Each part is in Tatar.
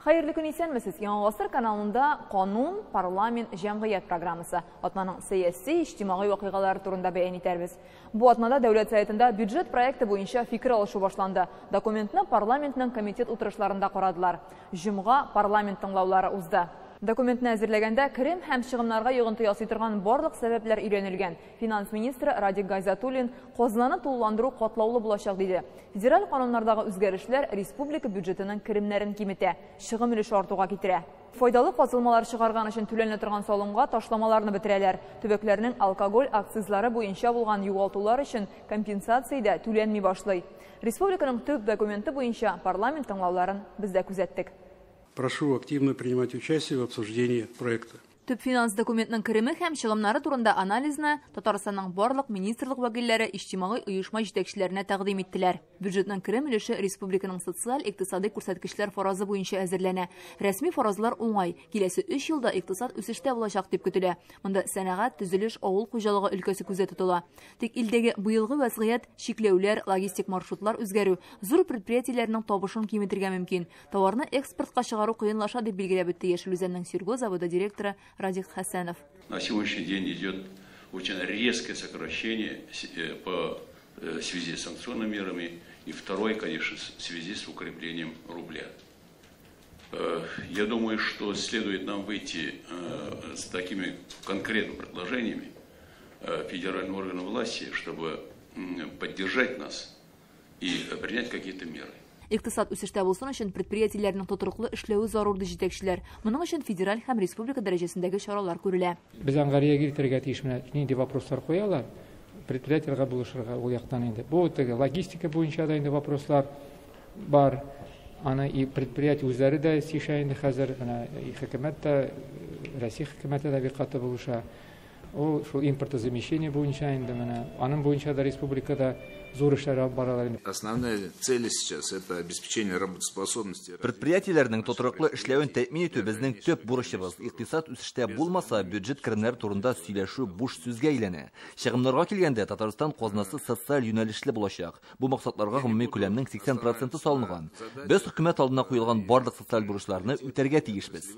Хәерле көн, исәнмесез! Яңа Гасыр каналында Канун, парламент, җәмгыять программасы. Атнаның сәяси, иҗтимагый вакыйгалары турында бәян итәрбез. Бу атнада Дәүләт Советында бюджет проекты буенча фикер алышу башланды. Документны парламентның комитет утырышларында карадылар. Җомга парламент тыңлаулары узды. Документны әзерләгәндә керем һәм чыгымнарга йогынты ясый торган барлык сәбәпләр өйрәнелгән. Финанс министры Радик Гайзатуллин казнаны тулыландыру катлаулы булачак диде. Федераль кануннардагы үзгәрешләр республика бюджетының керемнәрен киметә, чыгым өлеше артуга китерә. Файдалы казылмалар чыгарган өчен түләнә торган салымга ташламаларны бетерәләр. Төбәкләрнең алкоголь акцизлары буенча булган югалтулар өчен компенсация дә түләнми башлый. Республиканың төп документы буенча парламент тыңлауларын без дә күзәттек. Прошу активно принимать участие в обсуждении проекта. Төп финанс документның кереме һәм чыгымнары турында анализны Татарстанның барлык министрлык вәкилләре иҗтимагый оешма җитәкчеләренә тәкъдим иттеләр. Бюджетның керем өлеше республиканың социаль-икътисади күрсәткечләр фаразы буенча әзерләнә. Рәсми фаразлар уңай. Киләсе 3 елда икътисад үсештә булачак дип көтелә. Монда сәнәгать, төзелеш, авыл хуҗалыгы өлкәсе күздә тотыла. Тик илдәге быелгы вәзгыять, чикләүләр, логистик маршрутлар үзгәрү зур предприятиеләрнең табышын киметергә мөмкин. Товарны экспортка чыгару кыенлаша дип билгеләп үтте Яшел Үзәннең Серго заводы директоры Радик Хасанов. На сегодняшний день идет очень резкое сокращение по связи с санкционными мерами и второе, конечно, в связи с укреплением рубля. Я думаю, что следует нам выйти с такими конкретными предложениями федеральным органам власти, чтобы поддержать нас и принять какие-то меры. Икътисад үсештә булсын өчен предприятиеләрнең тотрыклы эшләве зарур ди җитәкчеләр. Моның өчен федераль һәм республика дәрәҗәсендәге чаралар күрелә. Без аңа реагировать тиеш, менә нинди вопрослар куялар, предприятиеләргә булышырга ул яктан инде. Бу теге логистика буенча да инде вопрослар бар. Аны и предприятие үзләре дә чишә инде хәзер, менә и хөкүмәт тә, Россия хөкүмәте дә бик каты булыша. Ул шул импортозамещение буенча инде менә аның буенча да республикада зур эшләр алып баралар инде. Основная цель сейчас это обеспечение работоспособности. Предприятиеләрнең тотрыклы эшләвен тәэмин итү безнең төп бурычыбыз. Икътисад үсештә булмаса, бюджет керемнәре турында сөйләшү буш сүзгә әйләнә. Чыгымнарга килгәндә, Татарстан казнасы социаль юнәлешле булачак. Бу максатларга гомуми күләмнең 80% салынган. Без хөкүмәт алдына куелган барлык социаль бурычларны үтәргә тиешбез.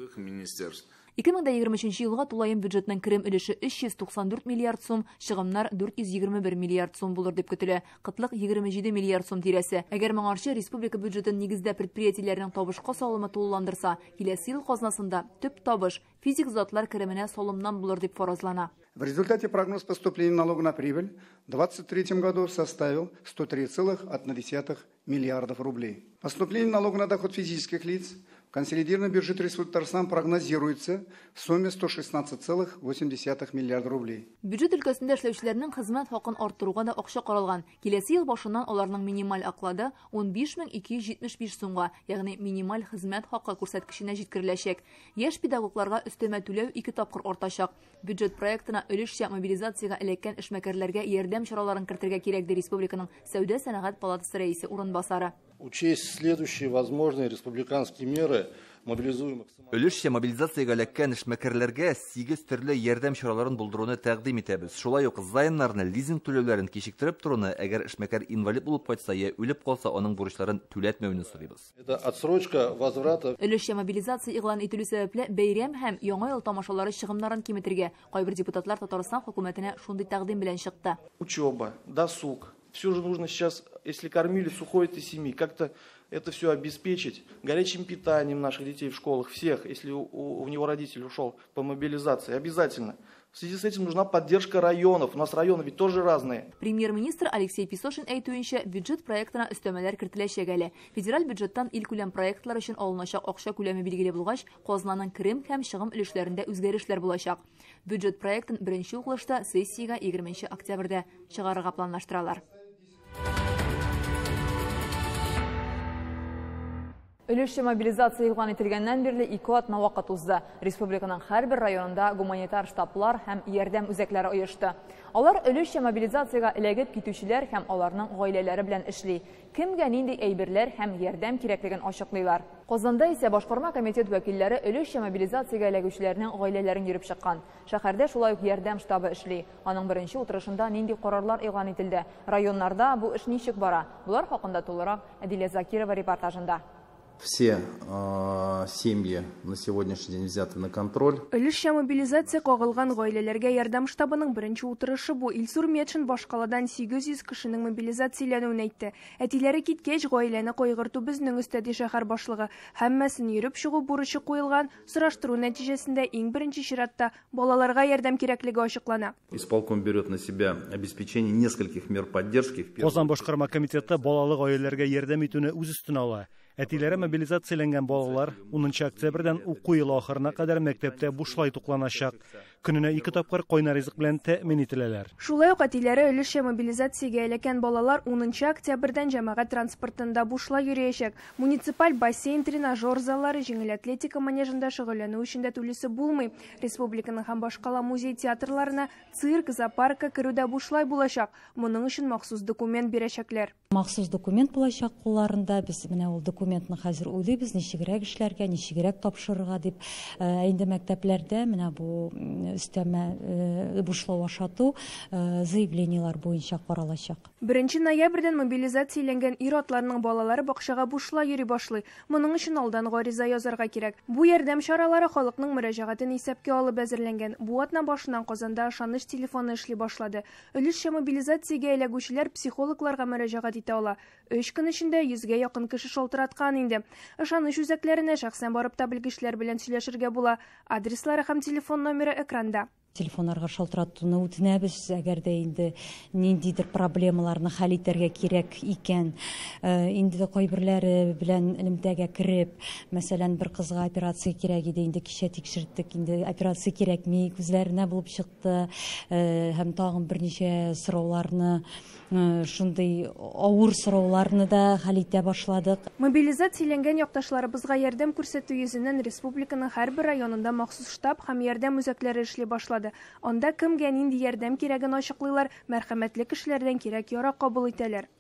2023 елга тулаем бюджетның керем өлеше 394 миллиард сум, чыгымнар 421 миллиард сум булыр дип көтелә. Кытлык 27 миллиард сум тирәсе. Әгәр моңарчы республика бюджетын нигездә предприятиеләрнең табышка салымы тулыландырса, киләсе ел казнасында төп табыш физик затлар кеременә салымнан булыр дип фаразлана. В результате прогноз поступления налога на прибыль в 2023 году составил 103,1 миллиардов рублей. Поступление налога на доход физических лиц в консолидированный бюджет Республики Татарстан прогнозируется в сумме 116,8 миллиарда рублей. Бюджет өлкәсендә эшләүчеләрнең хезмәт хакын арттыруга да акча каралган. Киләсе ел башыннан аларның минималь оклады 15275 сумга, ягъни минималь хезмәт хакы күрсәткеченә җиткереләчәк. Яшь педагогларга өстәмә түләү 2 тапкыр артачак. Бюджет проектына өлешчә мобилизациягә эләккән эшмәкәрләргә ярдәм чараларын кертергә кирәк, ди республиканың Сәүдә-сәнәгать палатасы рәисе урынбасары. Учесть следующие возможные республиканские меры мобилизуемых. Өлешчә мобилизациягә эләккән эшмәкәрләргә 8 төрле ярдәм чараларын булдыруны тәкъдим итәбез. Шулай ук займнарны, лизинг түләүләрен кичектереп торуны, әгәр эшмәкәр инвалид булып кайтса я үлеп калса, аның бурычларын түләтмәүне сорыйбыз. Это отсрочка возврата. Өлешчә мобилизация игълан ителү сәбәпле бәйрәм һәм яңа ел тамашалары чыгымнарын киметергә кайбер депутатлар Татарстан хөкүмәтенә шундый тәкъдим белән чыкты. Учеба, досуг. Все же нужно сейчас, если кормилец уходит из семьи, как-то это все обеспечить горячим питанием наших детей в школах, всех, если у него родитель ушел по мобилизации, обязательно. В связи с этим нужна поддержка районов. У нас районы ведь тоже разные. Премьер-министр Алексей Песошин әйтүенчә, бюджет проектына өстәмәләр кертеләчәк әле. Федераль бюджеттан илкүләм проектлар өчен алыначак акча күләме билгеле булгач, казнаның керем һәм чыгым өлешләрендә үзгәрешләр булачак. Бюджет проектын беренче укылышта сессиягә 20 октябрьдә чыгарырга планлаштыралар. Өлешчә мобилизация игълан ителгәннән бирле 2 атна вакыт узды. Республиканың һәрбер районында гуманитар штаблар һәм ярдәм үзәкләре оешты. Алар өлешчә мобилизациягә эләгеп китүчеләр һәм аларның гаиләләре белән эшли. Кемгә нинди әйберләр һәм ярдәм кирәклеген ачыклыйлар. Казанда исә башкарма комитет вәкилләре өлешчә мобилизациягә эләгүчеләрнең гаиләләрен йөреп чыккан. Шәһәрдә шулай ук ярдәм штабы эшли. Аның беренче утырышында нинди карарлар игълан ителде? Районнарда бу эш ничек бара? Булар хакында тулырак Әдилә Закирова репортажында. Все семьи на сегодняшний день взяты на контроль. Өлешчә мобилизация кагылган гаиләләргә ярдәм штабының беренче утырышы бу. Илсур Метшин башкаладан 800 кешенең мобилизацияләнүен әйтте. Әтиләре киткәч, гаиләне кайгырту безнең өстә, ди шәһәр башлыгы. Һәммәсен йөреп чыгу бурычы куелган. Сораштыру нәтиҗәсендә иң беренче чиратта балаларга ярдәм кирәклеге ачыклана. Исполком берет на себя обеспечение нескольких мер поддержки. Казан башкарма комитеты балалы гаиләләргә ярдәм итүне үз өстенә ала. Әтиләре мобилизацияләнгән балалар 10 октябрьдән уку елы ахырына кадәр мәктәптә бушлай тукланачак. Көненә 2 тапкыр кайнар ризык белән тәэмин ителәләр. Шулай ук әтиләре өлешчә мобилизациягә эләккән балалар 10 октябрьдән җәмәгать транспортында бушлай йөриячәк. Муниципаль бассейн, тренажер заллары, җиңел атлетика манежында шөгыльләнү өчен дә түлисе булмый. Республиканың һәм башкала музей театрларына, цирк, зоопаркка керү дә бушлай булачак. Моның өчен махсус документ бирәчәкләр. Махсус документ булачак кулларында. Без менә ул документны хәзер уйлыйбыз, ничегрәк эшләргә, ничегрәк тапшырырга дип. Инде мәктәпләрдә менә бу өстәмә бушлау ашату заявлениелар буенча каралачак. 1 ноябрьдән мобилизацияләнгән ир-атларның балалары бакчага бушлай йөри башлый. Моның өчен алдан гариза язарга кирәк. Бу ярдәм чаралары халыкның мөрәҗәгатен исәпкә алып әзерләнгән. Бу атна башыннан Казанда ышаныч телефоны эшли башлады. Өлешчә мобилизациягә эләгүчеләр психологларга мөрәҗәгать итә ала. 3 көн эчендә 100гә якын кеше шалтыраткан инде. Ышаныч үзәкләренә шәхсән барып та белгечләр белән сөйләшергә була. Адреслары һәм телефон номеры экранда. Телефоннарга шалтыратуны үтенәбез, әгәр дә инде ниндидер проблемаларны хәл итәргә кирәк икән. Инде дә кайберләре белән элемтәгә кереп, мәсәлән, бер кызга операция кирәк иде, инде кичә тикшерттек, инде операция кирәкми, күзләренә булып чыкты. Һәм тагын берничә сорауларны, шундый авыр сорауларны да хәл итә башладык. Мобилизацияләнгән якташларыбызга ярдәм күрсәтү йөзеннән республиканың һәрбер районында махсус штаб һәм ярдәм үзәкләре эшли башлады. Анда кемгә нинди ярдәм кирәген ачыклыйлар, мәрхәмәтле кешеләрдән кирәк ярак кабул итәләр.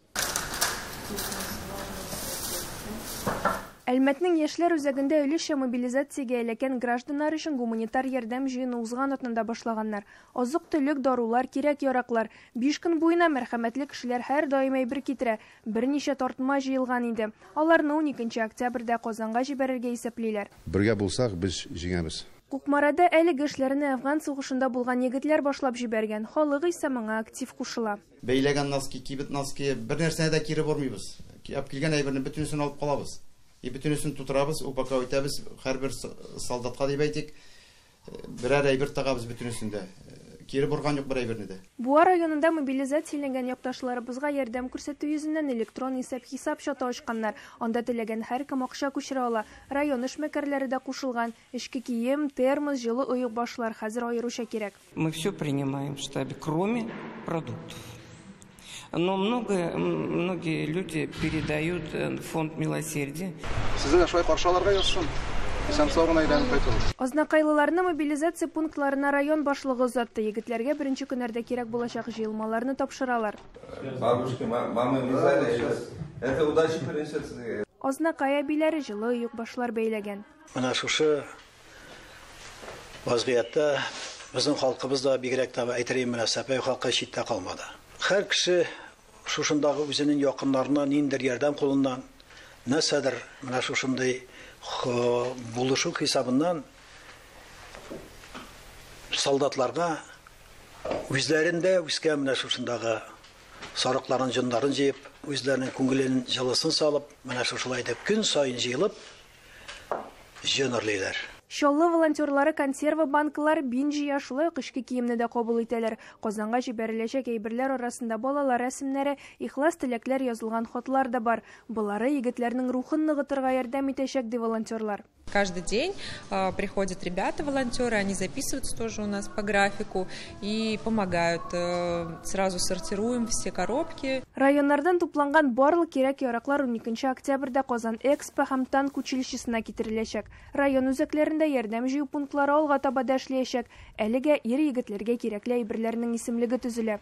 Әлмәтнең яшьләр үзәгендә өлешчә мобилизациягә эләккән гражданнар өчен гуманитар ярдәм җыены узган атнада башлаганнар. Азык-төлек, дарулар, кирәк яраклар. 5 көн буена мәрхәмәтле кешеләр һәр даим әйбер китерә. Берничә тартма җыелган инде. Аларны 12 октябрьдә Казанга җибәрергә исәплиләр. Бергә булсак, без җиңәбез. Кукмарада әлеге эшләрне Афган сугышында булган егетләр башлап җибәргән. Халык исә моңа актив кушыла. Бәйләгән носки, кибет носки, бер нәрсәне дә кире бормыйбыз. Алып килгән әйберне бөтенесен алып калабыз. И бөтенесен тутырабыз, упаковать итәбез, һәрбер солдатка дип әйтик, берәр әйбер тагабыз бөтенесендә. Кире борган юк бер әйберне дә. Буа районында мобилизацияләнгән якташларыбызга ярдәм күрсәтү йөзеннән электрон исәп-хисап чаты ачканнар. Анда теләгән һәркем акча күчерә ала. Район эшмәкәрләре дә кушылган. Эчке кием, термос, җылы оекбашлар хәзер аеруча кирәк. Мы все принимаем в штабе, кроме продуктов. Но многие люди передают фонд милосердия. Сезне шулай каршы алырга язсын. Азнакайлыларны мобилизация пунктларына район башлыгы озатты. Егетләргә беренче көннәрдә кирәк булачак җыелмаларны тапшыралар. Бабушки, мамы вязали сейчас. Это удачи принесет. Азнакай әбиләре җылы оекбашлар бәйләгән. Менә шушы вазгыятьтә безнең халкыбыз да бигрәк тә әйтер идем, менә Сәпәй халкы читтә калмады. Һәр кеше шушындагы үзенең якыннарына ниндидер ярдәм кулыннан нәрсәдер менә шушындый булышу хисабыннан солдатларга үзләрендә үскән менә шушындагы сарыкларын, җоннарын җыеп, үзләренең күңелен җылысын салып, менә шушылай итеп көн саен җыелып җон эрлиләр. Чаллы волонтерлары консерва банкалар, бин җыя, шулай ук эчке киемне дә кабул итәләр. Казанга җибәреләчәк әйберләр арасында балалар рәсемнәре, ихлас теләкләр язылган хатлар да бар. Болары егетләрнең рухын ныгытырга ярдәм итәчәк, ди волонтерлар. Каждый день приходят ребята, волонтеры, они записываются тоже у нас по графику и помогают. Сразу сортируем все коробки. Районнардан тупланган барлык кирәк-яраклар 12 октябрьдә Казан Экспо һәм танк училищесына китереләчәк. Район үзәкләрендә ярдәм җыю пунктлары алга таба да эшләячәк. Әлегә ир егетләргә кирәкле әйберләрнең исемлеге төзелә.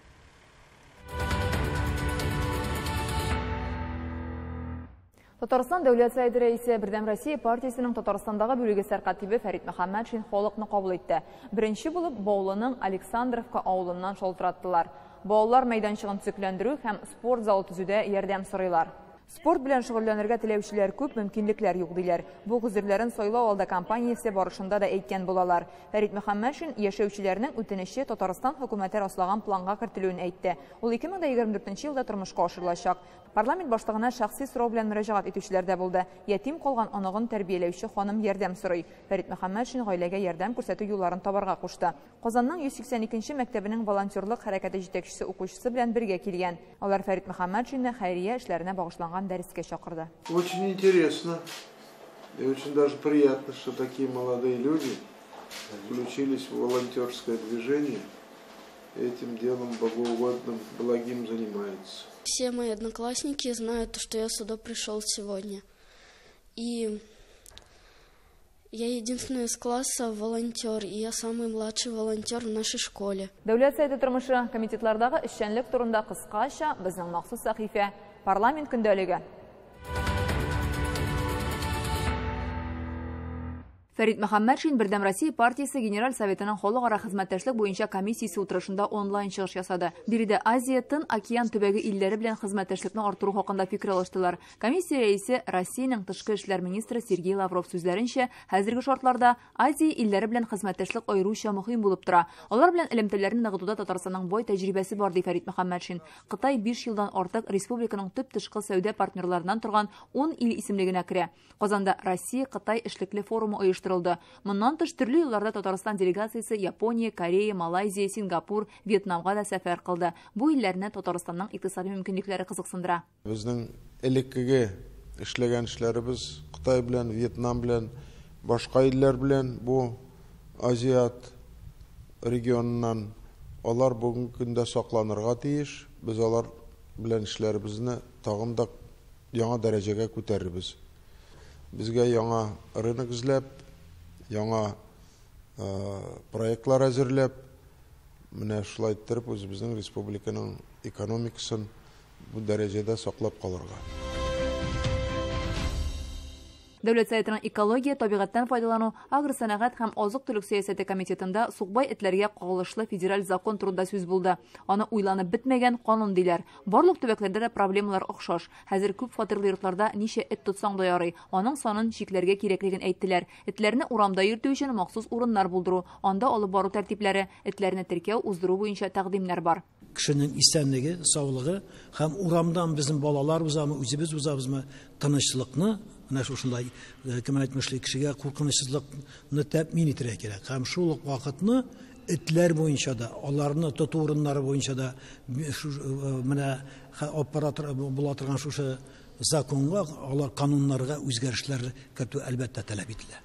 Татарстан Дәүләт Советы рәисе Бердәм Россия партиясенең Татарстандагы бүлеге сәркатибе Фәрит Мөхәммәтшин халыкны кабул итте. Беренче булып Баулының Александровка авылыннан шалтыраттылар. Балалар мәйданчыгын төзекләндерү һәм спорт залы төзүдә ярдәм сорыйлар. Спорт белән шөгыльләнергә теләүчеләр күп, мөмкинлекләр юк диләр. Бу гозерләрен сайлау алды кампаниясе барышында да әйткән булалар. Фәрит Мөхәммәтшин яшәүчеләрнең үтенече Татарстан хөкүмәте раслаган планга кертелүен әйтте. Ул 2024 елда тормышка ашырылачак. Парламент башлыгына шәхси сорау белән мөрәҗәгать итүчеләр дә булды. Ятим калган оныгын тәрбияләүче ханым ярдәм сорый. Фәрит Мөхәммәтшин гаиләгә ярдәм күрсәтү юлларын табарга кушты. Казанның 182нче мәктәбенең волонтерлык хәрәкәте җитәкчесе укучысы белән бергә килгән. Алар Фәрит Мөхәммәтшинны хәйрия эшләренә багышланган дәрескә чакырды. Очень интересно и очень даже приятно, что такие молодые люди включились в волонтерское движение и этим делом богоугодным, благим занимаются. Все мои одноклассники знают, что я сюда пришел сегодня. И я единственный из класса волонтер, и я самый младший волонтер в нашей школе. Дәүләт Советы тормышы комитетлардагы эшчәнлек турында кыскача безнең махсус сәхифә Парламент көндәлеге. Фәрит Мөхәммәтшин Бердәм Россия партиясе Генераль Советының халыкара хезмәттәшлек буенча комиссиясе утырышында онлайн чыгыш ясады. Биредә Азия, Тын океан төбәге илләре белән хезмәттәшлекне арттыру хакында фикер алыштылар. Комиссия рәисе Россиянең тышкы эшләр министры Сергей Лавров сүзләренчә, хәзерге шартларда Азия илләре белән хезмәттәшлек аеруча мөһим булып тора. Алар белән элемтәләрне ныгытуда Татарстанның бай тәҗрибәсе бар, ди Фәрит Мөхәммәтшин. Кытай 5 елдан артык республиканың төп тышкы сәүдә партнерларыннан торган 10 ил исемлегенә керә. Казанда Россия Кытай эшлекле форумы оештырылды. Моннан тыш төрле елларда Татарстан делегациясе Япония, Корея, Малайзия, Сингапур, Вьетнамга да сәфәр кылды. Бу илләрне Татарстанның икътисади мөмкинлекләре кызыксындыра. Безнең элеккеге эшләгән эшләребез Кытай белән, Вьетнам белән, башка илләр белән бу Азиат регионыннан алар бүгенге көндә сакланырга тиеш. Без алар белән эшләребезне тагын да яңа дәрәҗәгә күтәрербез. Безгә яңа рынок эзләп, яңа проектлар әзерләп, менә шулай иттереп үзебезнең республиканың экономикасын бу дәрәҗәдә саклап калырга. Дәүләт Советының экология, табигатьтән файдалану, агросәнәгать һәм азык-төлек сәясәте комитетында сукбай этләргә кагылышлы федераль закон турында сүз булды. Аны уйланып бетмәгән канун диләр. Барлык төбәкләрдә дә проблемалар охшаш. Хәзер күп фатирлы йортларда ничә эт тотсаң да ярый. Аның санын чикләргә кирәклеген әйттеләр. Этләрне урамда йөртү өчен махсус урыннар булдыру, анда алып бару тәртипләре, этләрне теркәү, уздыру буенча тәкъдимнәр бар. Кешенең исәнлеге, саулыгы һәм урамдан безнең балалар узамы, үзебез узабызмы, тынычлыкны, менә шушындай, кем әйтмешли, кешегә куркынычсызлыкны тәэмин итәргә кирәк. Һәм шул ук вакытны этләр буенча да, аларны тоту урыннары буенча да менә аппарат була торган шушы законга, алар кануннарга үзгәрешләр кертү әлбәттә таләп ителә.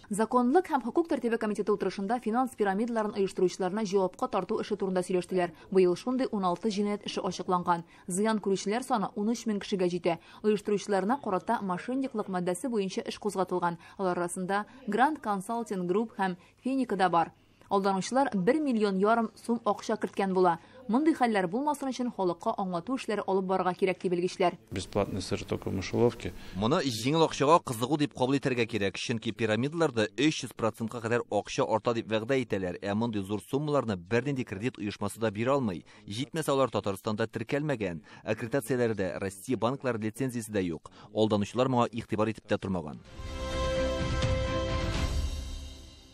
Законлык һәм хокук тәртибе комитеты утырышында финанс пирамидаларын оештыручыларны җавапка тарту эше турында сөйләштеләр. Быел шундый 16 җинаять эше ачыкланган. Зыян күрүчеләр саны 13 мең кешегә җитә. Оештыручыларына карата мошенниклык маддәсе буенча эш кузгатылган. Алар арасында Grand Consulting Group һәм Феника да бар. Алданучылар 1,5 миллион сум акча керткән була. Мондый хәлләр булмасын өчен халыкка аңлату эшләре алып барырга кирәк ди белгечләр. Бесплатный сыр только в мышеловке. Моны җиңел акчага кызыгу дип кабул итәргә кирәк, чөнки пирамидаларда 300%ка кадәр акча арта дип вәгъдә итәләр, ә мондый зур суммаларны бернинди кредит оешмасы да бирә алмый. Җитмәсә алар Татарстанда теркәлмәгән, аккредитацияләре дә, Россия банклары лицензиясе дә юк. Алданучылар моңа игътибар итеп тә тормаган.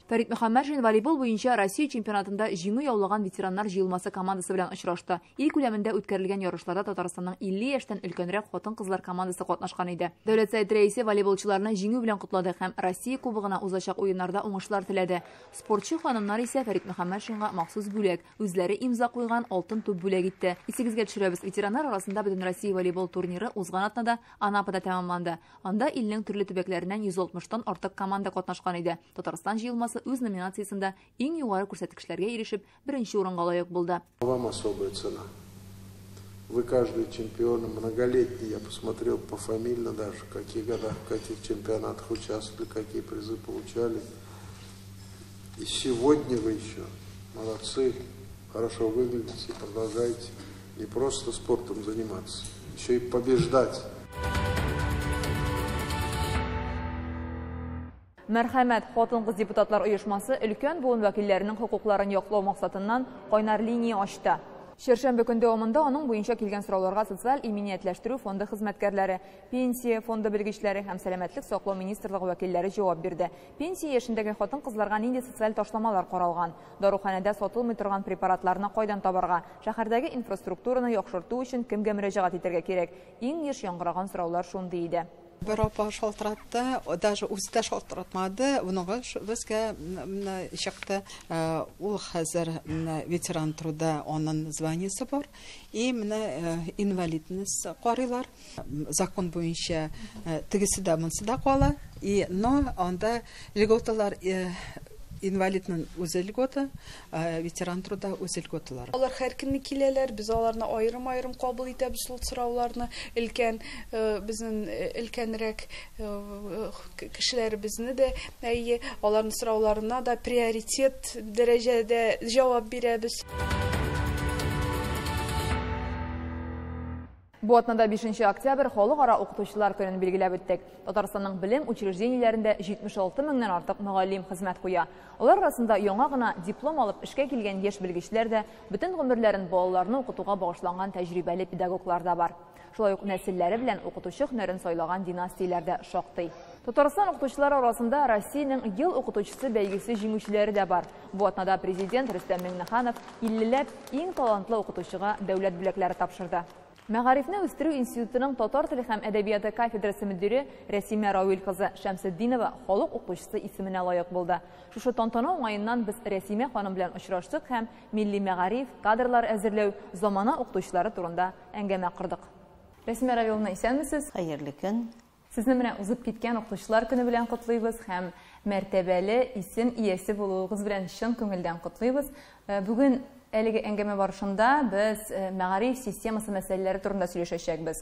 Фәрит Мөхәммәтшин волейбол буенча Россия чемпионатында җиңү яулаган ветераннар җыелмасы командасы белән очрашты. Ил күләмендә үткәрелгән ярышларда Татарстанның 50 яшьтән өлкәнрәк хатын-кызлар командасы катнашкан иде. Дәүләт Советы рәисе волейболчыларны җиңү белән котлады һәм Россия кубогына узачак уеннарда уңышлар теләде. Спортчы ханымнар исә Фәрит Мөхәммәтшинга махсус бүләк, үзләре имза куйган алтын туп бүләк итте. Исегезгә төшерәбез, ветераннар арасында Бөтенроссия волейбол турниры узган атнада Анапада тәмамланды. Анда илнең төрле төбәкләреннән 160тан артык команда катнашкан иде. Татарстан җыелмасы үз номинациясендә иң югары күрсәткечләргә ирешеп, беренче урынга лаек булды. Вам особая цена. Вы каждый чемпион многолетний, я посмотрел пофамильно даже, в каких годах, в каких чемпионатах участвовали, какие призы получали. И сегодня вы еще молодцы, хорошо выглядите, продолжаете не просто спортом заниматься, еще и побеждать. Мәрхәмәт хатын-кыз депутатлар оешмасы өлкән буын вәкилләренең хокукларын яклау максатыннан кайнар линия ачты. Чәршәмбе көн дәвамында аның буенча килгән сорауларга социаль иминиятләштерү фонды хезмәткәрләре, пенсия фонды белгечләре һәм сәламәтлек саклау министрлыгы вәкилләре җавап бирде. Пенсия яшендәге хатын-кызларга нинди социаль ташламалар каралган? Даруханәдә сатылмый торган препаратларны кайдан табарга? Шәһәрдәге инфраструктураны яхшырту өчен кемгә мөрәҗәгать итәргә кирәк? Иң еш яңгыраган сораулар шундый иде. Бер апа шалтыратты, даже үзе дә шалтыратмады, оныгы безгә чыкты. Ул хәзер ветеран труда, аның званиесе бар. И менә инвалидность карыйлар. Закон буенча тегесе дә, монысы да кала. И но анда льготалар, инвалидның үзе льгота, ветеран труда үзе льготалар. Алар һәр көнне киләләр, без аларны аерым-аерым кабул итәбез ул сорауларны. Өлкән, безнең өлкәнрәк кешеләребезне дә, әйе, аларның сорауларына да приоритет дәрәҗәдә җавап бирәбез. Бу атнада 5 октябрь Халыкара укытучылар көнен билгеләп үттек. Татарстанның белем учреждениеләрендә 76 меңнән артык мөгаллим хезмәт куя. Алар арасында яңа гына диплом алып эшкә килгән яшь белгечләр дә, бөтен гомерләрен балаларны укытуга багышланган тәҗрибәле педагоглар да бар. Шулай ук нәселләре белән укытучы һөнәрен сайлаган династияләр дә шактый. Татарстан укытучылары арасында Россиянең ел укытучысы бәйгесе җиңүчеләре дә бар. Бу атнада президент Рөстәм Миңнеханов 50ләп иң талантлы укытучыга дәүләт бүләкләре тапшырды. Мәгарифне үстерү институтының татар теле һәм әдәбияты кафедрасы мөдире Рәсимә Равил кызы Шәмсетдинова халык укытучысы исеменә лаек булды. Шушы тантана уңаеннан без Рәсимә ханым белән очраштык һәм милли мәгариф, кадрлар әзерләү, замана укытучылары турында әңгәмә кордык. Рәсимә Равиловна, исәнмесез? Хәерле көн. Сезне менә узып киткән укытучылар көне белән котлыйбыз һәм мәртәбәле исем иясе булуыгыз белән чын күңелдән котлыйбыз. Бүген әлеге әңгәмә барышында без мәгариф системасы мәсьәләләре турында сөйләшәчәкбез.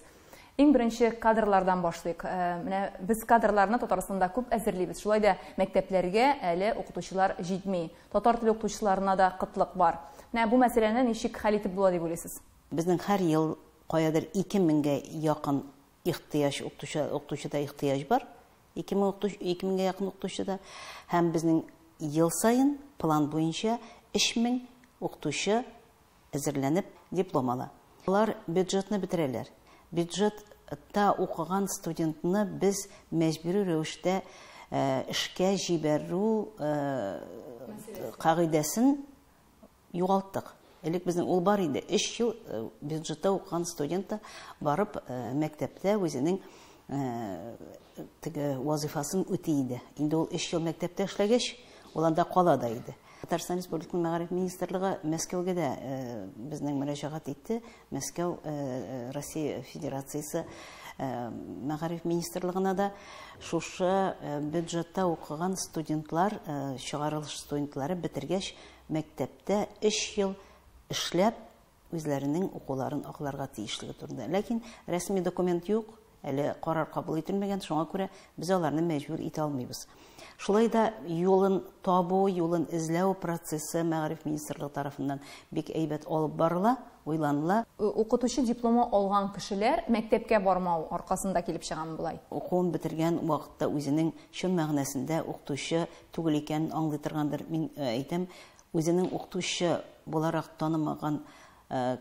Иң беренче кадрлардан башлыйк. Менә без кадрларны Татарстанда күп әзерлибез. Шулай да мәктәпләргә әле укытучылар җитми. Татар теле укытучыларына да кытлык бар. Менә бу мәсьәләне ничек хәл итеп була дип уйлыйсыз? Безнең һәр ел каядыр 2000гә якын ихтыяҗ укытучыда ихтыяҗ бар. 2000гә якын укытучыда һәм безнең ел саен план буенча 3000 укытучы әзерләнеп диплом ала. Алар бюджетны бетерәләр. Бюджетта укыган студентны без мәҗбүри рәвештә эшкә җибәрү кагыйдәсен югалттык. Элек безнең ул бар иде. 3 ел бюджетта укыган студент барып мәктәптә үзенең теге вазифасын үти иде. Инде ул 3 ел мәктәптә эшләгәч, ул анда кала да иде. Татарстан Республикасының Мәгариф министрлыгы Мәскәүгә дә безнең мөрәҗәгать итте. Мәскәү Россия Федерациясе Мәгариф министрлыгына да шушы бюджетта укыган студентлар, чыгарылыш студентлары бетергәч мәктәптә 3 ел эшләп үзләренең укуларын акларга тиешлеге турында. Ләкин рәсми документ юк, әле карар кабул ителмәгән, шуңа күрә без аларны мәҗбүр итә алмыйбыз. Шулай да юлын табу, юлын эзләү процессы Мәгариф министрлыгы тарафыннан бик әйбәт алып барыла, уйланыла. Укытучы дипломы алган кешеләр мәктәпкә бармау аркасында килеп чыгамы болай? Укуын бетергән вакытта үзенең чын мәгънәсендә укытучы түгел икәнен аңлый торгандыр. Мин әйтәм, үзенең укытучы буларак танымаган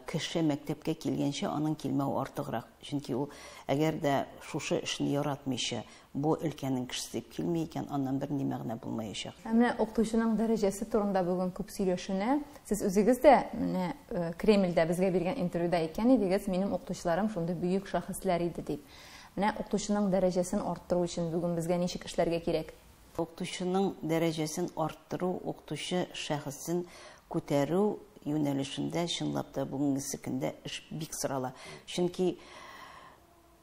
кеше мәктәпкә килгәнче аның килмәү артыграк. Чөнки ул әгәр дә шушы эшне яратмыйча бу өлкәнең кешесе дип килми икән, аннан бер ни мәгънә булмаячак. Ә менә укытучының дәрәҗәсе турында бүген күп сөйләшенә. Сез үзегез дә менә Кремльдә безгә биргән интервьюда әйткән идегез, минем укытучыларым шундый бөек шәхесләр иде дип. Менә укытучының дәрәҗәсен арттыру өчен бүген безгә ничек эшләргә кирәк? Укытучының дәрәҗәсен арттыру, укытучы шәхесен күтәрү юнәлешендә чынлап та бүгенге көндә эш бик сорала. Чөнки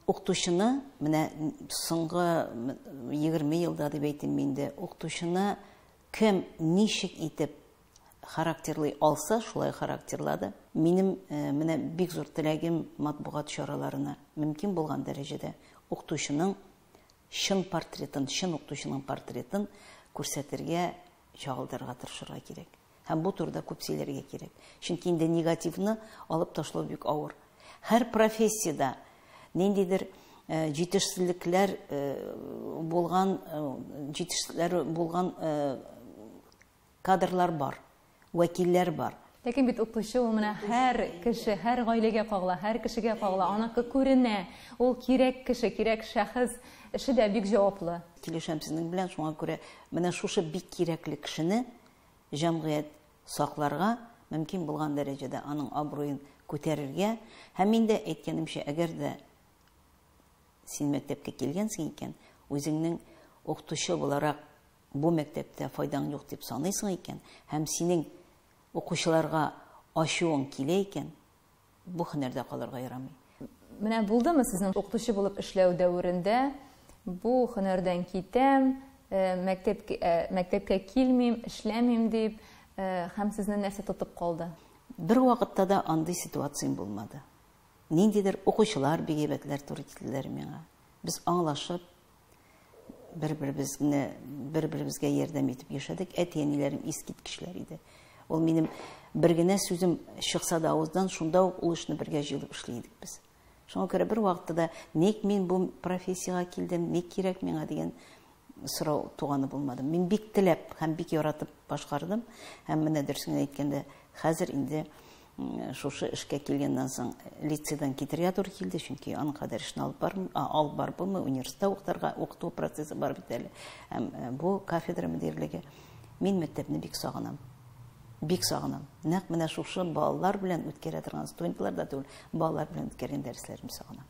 укытучыны менә соңгы 20 елда дип әйтим инде, укытучыны кем ничек итеп характерлый алса, шулай характерлады. Минем менә бик зур теләгем матбугат чараларына мөмкин булган дәрәҗәдә укытучының чын портретын, чын укытучының портретын күрсәтергә, чагылдырырга тырышырга кирәк. Һәм бу турыда күп сөйләргә кирәк. Чөнки инде негативны алып ташлау бик авыр. Һәр профессиядә ниндидер җитешсезлекләр булган, җитешсезлекләр булган кадрлар бар, вәкилләр бар. Ләкин бит укытучы ул менә һәр кеше, һәр гаиләгә кагыла, һәр кешегә кагыла, аныкы күренә. Ул кирәк кеше, кирәк шәхес, эше дә бик җаваплы. Килешәм сезнең белән, шуңа күрә менә шушы бик кирәкле кешене җәмгыять сакларга, мөмкин булган дәрәҗәдә аның абруен күтәрергә һәм инде әйткәнемчә, әгәр дә син мәктәпкә килгәнсең икән, үзеңнең укытучы буларак бу мәктәптә файдаң юк дип саныйсың икән һәм синең укучыларга ачуың килә икән, бу һөнәрдә калырга ярамый. Менә булдымы сезнең укытучы булып эшләү дәверендә бу һөнәрдән китәм, мәктәпкә килмим, эшләмим дип, һәм сезне нәрсә тотып калды? Бер вакытта да андый ситуациям булмады. Ниндидер укучылар бик әйбәтләр туры килделәр миңа. Без аңлашып, бер-беребезне, бер-беребезгә ярдәм итеп яшәдек. Әти-әниләрем искиткечләр иде. Ул минем бер генә сүзем чыкса да авыздан, шунда ук ул эшне бергә җыелып эшли идек без. Шуңа күрә бер вакытта да ник мин бу профессиягә килдем, ник кирәк миңа дигән сорау туганы булмады. Мин бик теләп һәм бик яратып башкардым. Һәм менә дөресен генә әйткәндә, хәзер инде шушы эшкә килгәннән соң лицейдан китергә туры килде, чөнки аның кадәр эшне алып бармый, алып барып булмый, университетта укытырга, укыту процессы бар бит әле. Һәм бу кафедра мөдирлеге. Мин мәктәпне бик сагынам. Бик сагынам. Нәкъ менә шушы балалар белән үткәрә торган студентлар да түгел, балалар белән үткәргән дәресләремне сагынам.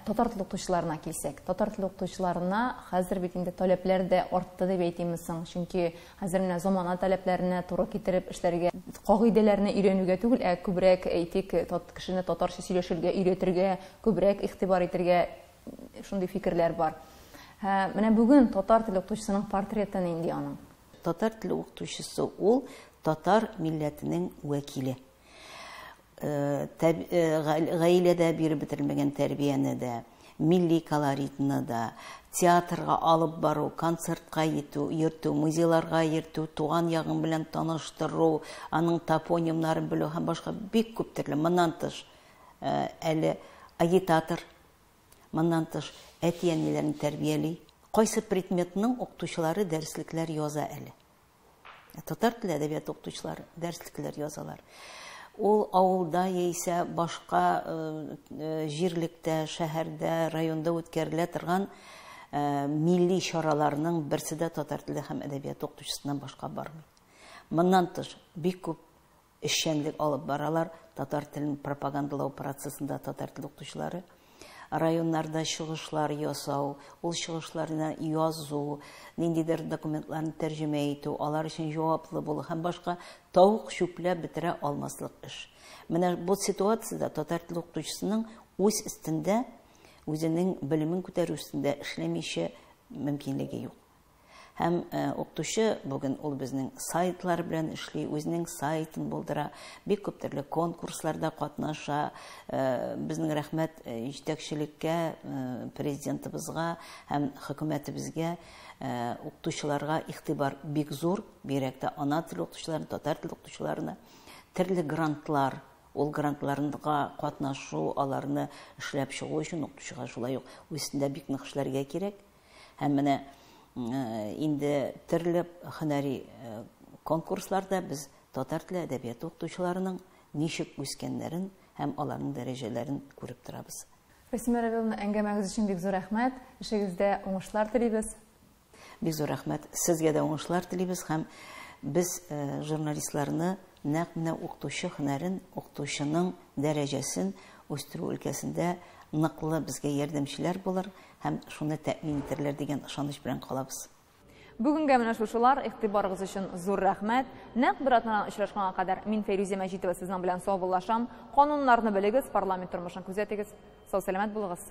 Татар теле укытучыларына килсәк, татар теле укытучыларына хәзер бит инде таләпләр дә артты дип әйтимме соң? Чөнки хәзер менә замана таләпләренә туры китереп эшләргә, кагыйдәләрне өйрәнүгә түгел, ә күбрәк әйтик, кешене татарча сөйләшергә өйрәтергә, күбрәк игътибар итергә шундый фикерләр бар. Менә бүген татар теле укытучысының портреты нинди аның? Татар теле укытучысы ул татар милләтенең вәкиле. Гаиләдә биреп бетерелмәгән тәрбияне дә, милли колоритны да, театрга алып бару, концертка йөртү, музейларга йөртү, туган ягың белән таныштыру, аның топонимнарын белү һәм башка бик күп төрле. Моннан тыш әле агитатор, моннан тыш әти-әниләрен тәрбияли. Кайсы предметның укытучылары дәреслекләр яза әле? Татар теле әдәбияты укытучылары дәреслекләр язалар. Ул авылда яисә башка җирлектә, шәһәрдә, районда үткәрелә торган милли чараларның берсе дә татар теле һәм әдәбияты укытучысыннан башка бармый. Моннан тыш бик күп эшчәнлек алып баралар татар телен пропагандалау процессында татар теле укытучылары. Районнарда чыгышлар ясау, ул чыгышларны язу, ниндидер документларны тәрҗемә итү, алар өчен җаваплы булу һәм башка тавык чүпләп бетерә алмаслык эш. Менә бу ситуациядә татар теле укытучысының үз өстендә, үзенең белемен күтәрү өстендә эшләмичә мөмкинлеге юк. Һәм укытучы бүген ул безнең сайтлар белән эшли, үзенең сайтын булдыра, бик күп төрле конкурсларда катнаша. Безнең рәхмәт җитәкчелеккә, президентыбызга һәм хөкүмәтебезгә укытучыларга игътибар бик зур, бигрәк тә ана теле укытучыларына, татар теле укытучыларына төрле грантлар, ул грантларга катнашу, аларны эшләп чыгу өчен укытучыга шулай ук үз өстендә бик нык эшләргә кирәк. Һәм менә инде төрле һөнәри конкурсларда без татар теле әдәбияты укытучыларының ничек үскәннәрен һәм аларның дәрәҗәләрен күреп торабыз. Рәсимә Равиловна, әңгәмәгез өчен бик зур рәхмәт. Эшегездә уңышлар телибез. Бик зур рәхмәт. Сезгә дә уңышлар телибез һәм без журналистларны нәкъ менә укытучы һөнәрен, укытучының дәрәҗәсен үстерү өлкәсендә ныклы безгә ярдәмчеләр булыр һәм шуны тәэмин итерләр дигән ышаныч белән калабыз. Бүгенгә менә шушылар, игътибарыгыз өчен зур рәхмәт. Нәкъ бер атнадан очрашканга кадәр мин Фәйрүзә Мәҗитова сезнең белән саубуллашам. Кануннарны белегез, парламент тормышын күзәтегез. Сау-сәламәт булыгыз.